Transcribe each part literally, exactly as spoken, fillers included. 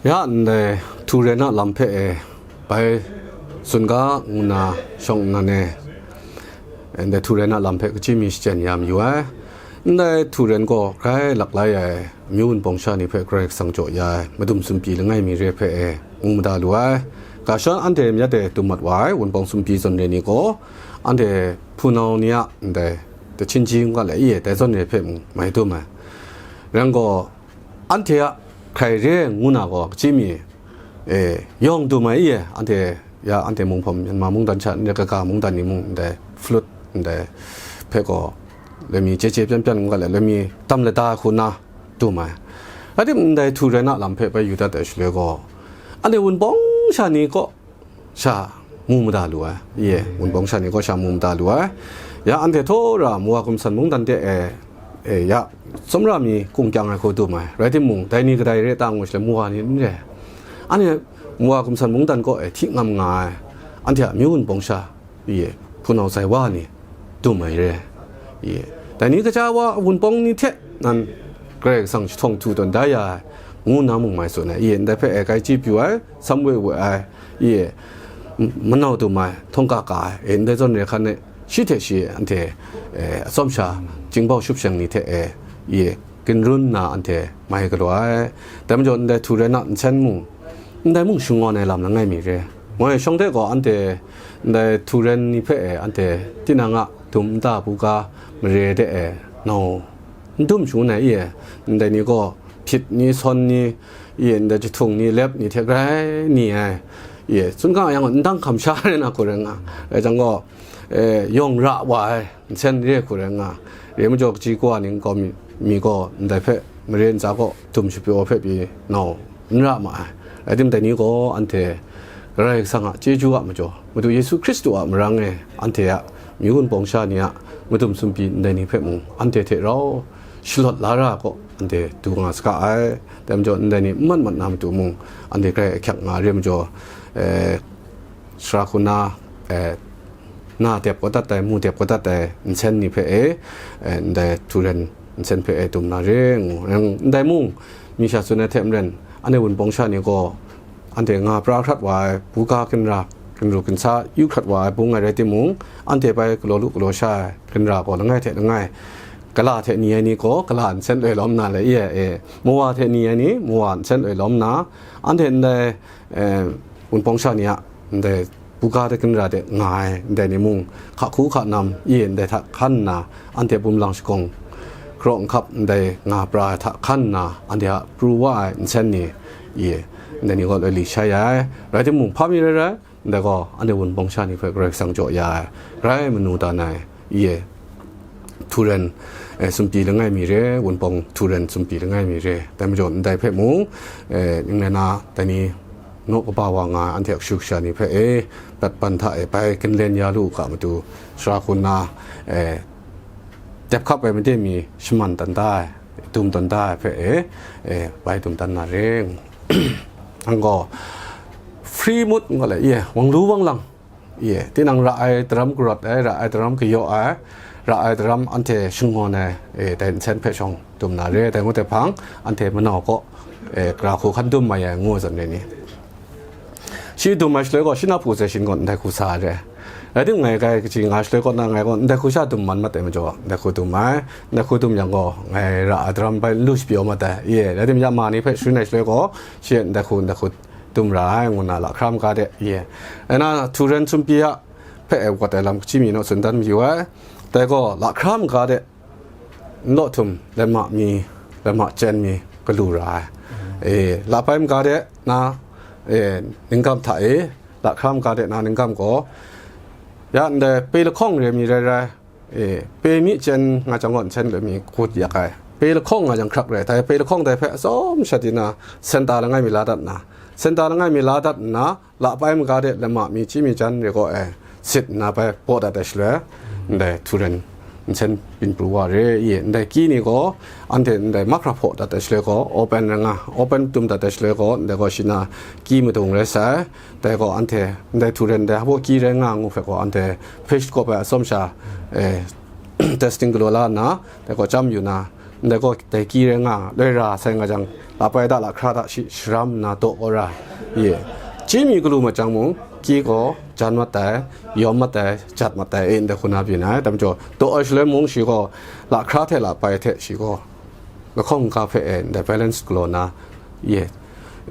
Ya ndai htu ren a lam hpe e bai tsun ga ngu na shawng nnan e, ndai htu ren a lam hpe kachyi mi shachyen ya mayu ai. Ndai htu ren gaw grai laklai ai amyu wunpawng sha ni hpe Karai Kasang jaw ya ai madum sumpi langai mi re hpe e ngu mada lu ai. Ga sha anhte myat e dum mat wa ai wunpawng sumpi zawn re ni gaw, anhte hpunau ni a ndai tachinji ngu ga le i e, dai zawn re hpe mung mai dum ai. Ren gaw, anhte a hkrai re ngu na gaw, kachyi mi, e, yawng dum ai i e, anhte, ya, anhte munghpawm, Myanmar mungdan sha, ndai kaga mungdan ni mung, ndai flute, ndai hpe gaw, lami chye chye pyan pyan ngu ga le, lami tam lada ai hku na dum ai. Rai timung, ndai htu rai na lam hpe bai yu dat ai shaloi gaw, anhte wunpawng sha ni kaw, sha mu mada lu ai, ye, wunpawng sha ni kaw sha mu mada lu ai. Ya anhte htaw ra Muwa gumsan mungdan de e, e, ya, tsawmra mi kung kyang ai hku dum ai. Rai timung, dai ni kadai re ta ngu shaloi, Muwa ni n re. Anhte Muwa gumsan mungdan kaw e hti ngam nga ai, anhte a amyu wunpawng sha, ye, hpunau sai wa ni dum ai re. Ye, dai ni kaja wa wunpawng ni hte nan Karai Kasang jahtawng htu tawn da ya ai, ngu na mung mai tsun ai. Ye, ndai hpe e grai chye pru ai, sam we we ai, ye, m-, manau dum ai, htawng ka ka ai, e, ndai zawn re hkan e, shi hte shi anhte, e, atsawm sha, jingbau shupsheng ni hte e, ye, ginrun nna anhte mai galaw ai. Dai majaw, ndai htu rai na nsen mung, ndai mung shangawn ai lam langai mi re. Moi shawng hte gaw anhte ndai htu ren ni hpe e, anhte tinang a dum nta buga mare de e, nau n dum shangun ai i e, ndai ni gaw hpyit ni, sawn ni, i e, ndai jahtung ni, lep ni hte grai ni ai, i e, tsun ga yang, ndang hkam sha rai na hku rai nga, rai jang gaw, e, yawng ra wa ai nsen re hku rai nga, re majaw, kaji kawa ni nkau mi, mi gaw ndai hpe mare ntsa kaw dum shapyaw hpe pyi nau n ra ma ai. Rai timung, dai ni gaw anhte Karai Kasang a chyeju a majaw, Madu Yesu Hkristu a marang e anhte a amyu wunpawng sha ni a madum sumpi ndai ni hpe mung anhte hte rau shalawt la ra ai kaw, anhte du nga saga ai. Dai majaw, ndai ni n mat mat na matu mung, anhte grai ahkyak nga re majaw, e, sara hku na, e, na dep kau dat ai, mu dep kau dat ai nsen ni hpe e, e, ndai htu ren nsen hpe e dum na re ngu. Ndai mung, mi sha tsun ai hte maren, anhte wunpawng sha ni gaw, anhte nga pra hkrat wa ai, buga ginra, ginru ginsa yu hkrat wa ai bung ai rai timung, anhte bai galaw lu galaw sha ai ginra gaw langai hte langai, gala hte ni ai ni gaw gala nsen loi lawm na le, i e, e, mawa hte ni ai ni mawa nsen loi lawm na, anhte ndai, e, wunpawng sha ni a ndai buga de ginra de nga ai ndai ni mung, hka hku hka nam, i e, ndai hta hkan nna, anhte bum lang shagawng, hkaraw nhkap ndai nga pra ai hta hkan nna, anhte a pru wa ai nsen ni, i e, ndai ni gaw loi li shai ai. Rai timung, hpa mi rai rai, ndai gaw anhte wunpawng sha ni hpe Karai Kasang jaw ya ai, grai manu dan ai, i e, htu ren, e, sumpi langai mi re, wunpawng htu ren sumpi langai mi re. Dai majaw, ndai hpe mung, e, ning rai na, dai ni naw kaba wa nga ai anhte a kashu kasha ni hpe e, prat ban hta e bai ginlen ya lu u ga matu, sara hku nna, e, dep hkap ai made mi shaman dan da ai, dum dan da ai hpe e, e, bai dum dan na re. Ang gaw, free mood ngu le, i e, wang lu wang lang, i e, tinang ra ai daram karawt ai, ra ai daram kayaw ai, ra ai daram anhte shangawn ai, e, dai nsen hpe shawng dum na re, dai ngut ai hpang, anhte manau kaw, e, gara hku hkan dum mai ai ngu ai zawn re ni. Shi dum ai shaloi gaw, shi na hpu sai shin gaw ndai hku sa ai re. Rai timung, ngai grai kaji nga shaloi kaw na, ngai gaw ndai hku sha dum man mat ai majaw, ndai hku dum ai, ndai hku dum yang gaw, ngai ra ai daram bai n lu shapyaw mat ai, i e, rai timung, ya ma ni hpe sharin ai shaloi gaw, shi e ndai hku, ndai hku dum ra ai, ngu nna lahkra maga de, i e. Rai na, htu ren sumpi a hpe e wat ai lam kachyi mi naw tsun dan mayu ai. Dai gaw, lahkra maga de, nlaw htum, lama mi, lama chyen mi galu ra ai. E, lahpai maga de na, e, ninggam hta e, lahkra maga de na ninggam gaw, ya ndai pe lahkawng re mi rai rai, e, pe mi chyen nga jang gaw nsen loi mi gut yak ai. Pe lahkawng nga jang hkrak rai, dai pe lahkawng dai hpe atsawm sha di na, senta langai mi la dat nna, senta langai mi la dat nna, lahpai maga de lama mi chyi mi jan re gaw e, sit nna bai baw dat ai shaloi, ndai htu ren nsen byin pru wa re, i e, ndai ki ni gaw, anhte ndai mahkra hpaw dat ai shaloi gaw, open rai nga, open dum dat ai shaloi gaw, ndai gaw shi na ki madung rai sai, dai gaw anhte ndai htu ren ndai hpaw ki rai nga ngu hpe gaw, anhte fish kop ai atsawm sha, e, testing galaw la nna, dai gaw chyam yu na, Ndai gaw dai ki rai nga, loi ra sai nga jang, la pai da, la hkra da shi sharam nna daw kau ra, ye. Chyi mi galu mat jang mung, ki gaw jan mat ai, yawm mat ai, jat mat ai, e, ndai hku na byin ai. Dai majaw, daw ai shaloi mung shi gaw, la hkra hte la pai hte shi gaw, lahkawng ga hpe e, ndai balance galaw na, ye,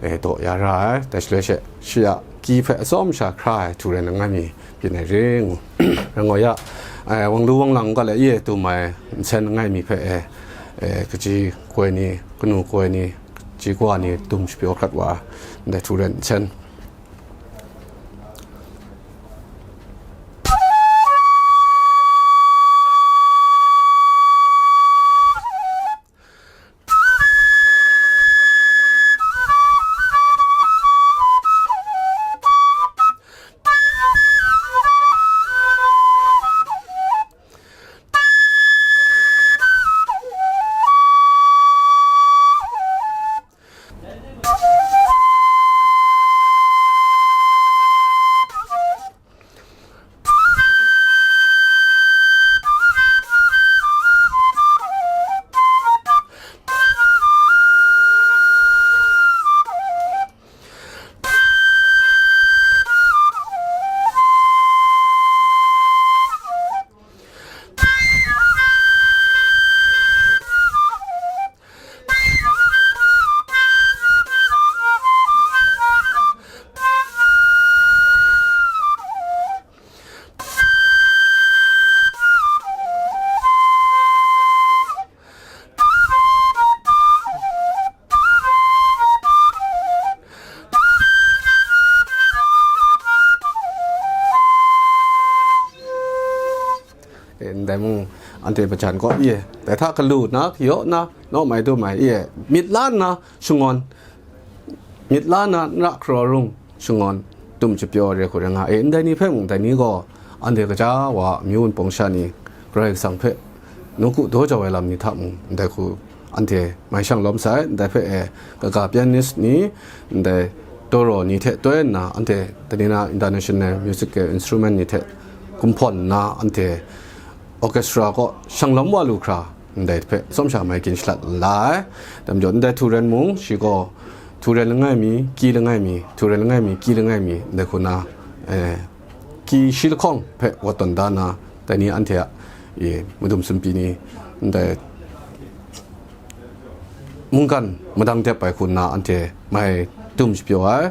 e, daw ya ra ai. Dai shaloi she, shi a ki hpe atsawm sha hkra ai htu rai langai mi byin ai re ngu. Rai nga ya, e, wang lu wang lang ga le, ye, dum ai nsen langai mi hpe e, e, kaji koi ni, kanu koi ni, kaji kwa ni dum shapyaw hkrat wa, ndai htu rai nsen. E, ndai mung, anhte majan kaw ye, dai hta galu na, kayaw na, naw mai dum ai ye, myit la nna shangawn, myit la nna n ra hkra rung shangawn, dum shapyaw re hku rai nga e. Ndai ni hpe mung, dai ni gaw, anhte kaja wa amyu wunpawng sha ni, Karai Kasang hpe nawku daw jau ai lam ni hta mung, ndai hku anhte mai shang lawm sai. Ndai hpe e, kaga pianist ni, ndai toro ni hte toi nna, anhte tanina international musical instrument ni hte kumhpawn nna, anhte orchestra kaw shang lawm wa lu hkra, ndai hpe tsawm sha mai gin shalat la ai. Dai majaw, ndai htu ren mung, shi gaw htu ren langai mi, ki langai mi, htu ren langai mi, ki langai mi, ndai hku na, eh, ki shi lahkawng hpe wat tawn da na, dai ni anhte a, i, madum sumpi ni, ndai mungkan madang dep ai hku nna anhte mai dum shapyaw ai,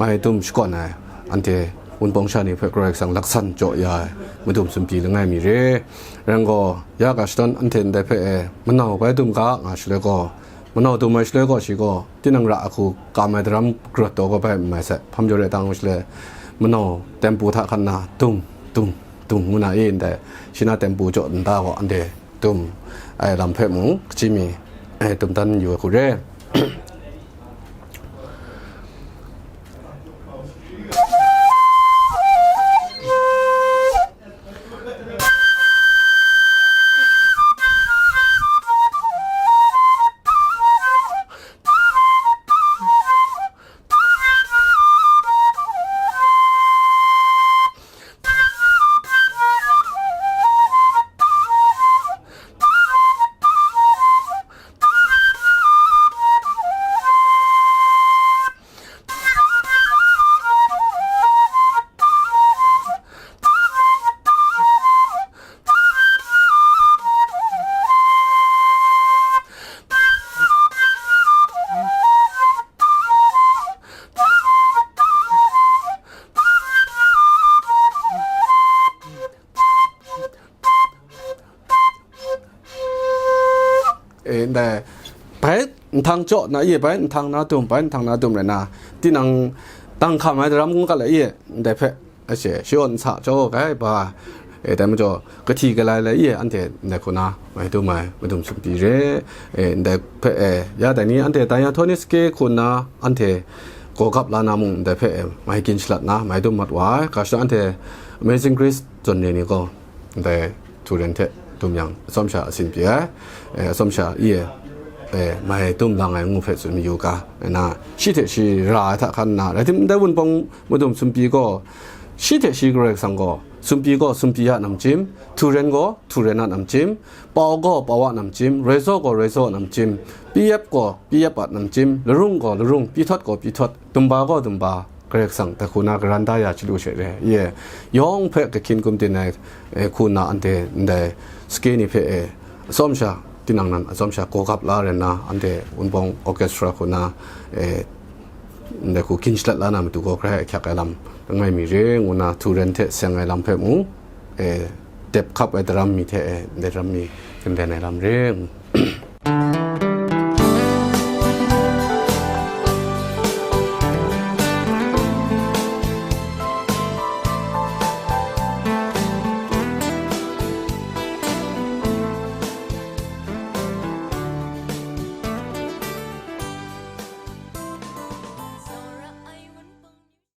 mai dum shakawn ai, anhte wunpawng sha ni hpe Karai Kasang laksan jaw ya ai, madum sumpi langai mi re. Rai gaw, ya ga shadawn anhte ndai hpe e, manau bai dum ga nga shaloi gaw, manau dum ai shaloi gaw, shi gaw tinang ra ahku kam ai daram karawt taw kau bai n mai sai, hpam jaw rai tang shaloi, manau tempu hta hkan na, dung, dung, dung ngu na i ndai, shi na tempu jaw nta gaw, anhte dum ai lam hpe mung, kaji mi, eh, dum dan yu ai hku re. E, ndai, bai nhtang jaw na, ye, bai nhtang na dum, bai nhtang na dum rai na, tinang dang hkam ai daram ngu ga lai, ye, ndai hpe, a she, shayawn nsa jaw ai ba, e, dai majaw, kahti galai lai, ye, anhte ndai hku na, mai dum ai, madum sumpi re, e, ndai hpe, e, ya dai ni, anhte diatonic scale hku nna, anhte gawgap la na mung, ndai hpe, e, mai gin shalat na, mai dum mat wa ai, ga shadawn anhte Amazing Grace zawn re ni gaw, ndai htu ren hte dum yang, atsawm sha asin pyi ai, e, atsawm sha, i e, e, mai dum lang ai ngu hpe tsun mayu ga, na, shi hte shi ra ai hta hkan nna, rai tim, ndai wunpawng madum sumpi gaw, shi hte shi Karai Kasang gaw, Sumpyi gaw sumpyi a namchyim, hturen gaw hturen a namchyim, pau gaw pau a namchyim, raizaw gaw raizaw a namchyim, pyep gaw pyep a namchyim, larung gaw larung, pyithawt gaw pyithawt, dumba gaw dumba, Karai Kasang dai hku na garan da ya chyalu she re. Ye, yawng hpe kahkyin kum tin ai, e, hku na anhte ndai sake ni hpe, e, atsawm sha, tinang nan atsawm sha gawgap la rai nna, anhte Wunpawng Orchestra hku na, e, ndai hku hkyin shalat la na matu gaw, Karai ahkyak ai lam n ngai mi re, ngu na hturen hte seng ai lam hpe mung, e, dep hkap ai daram mi hte, e, ndai daram mi ganden ai lam re, ngu.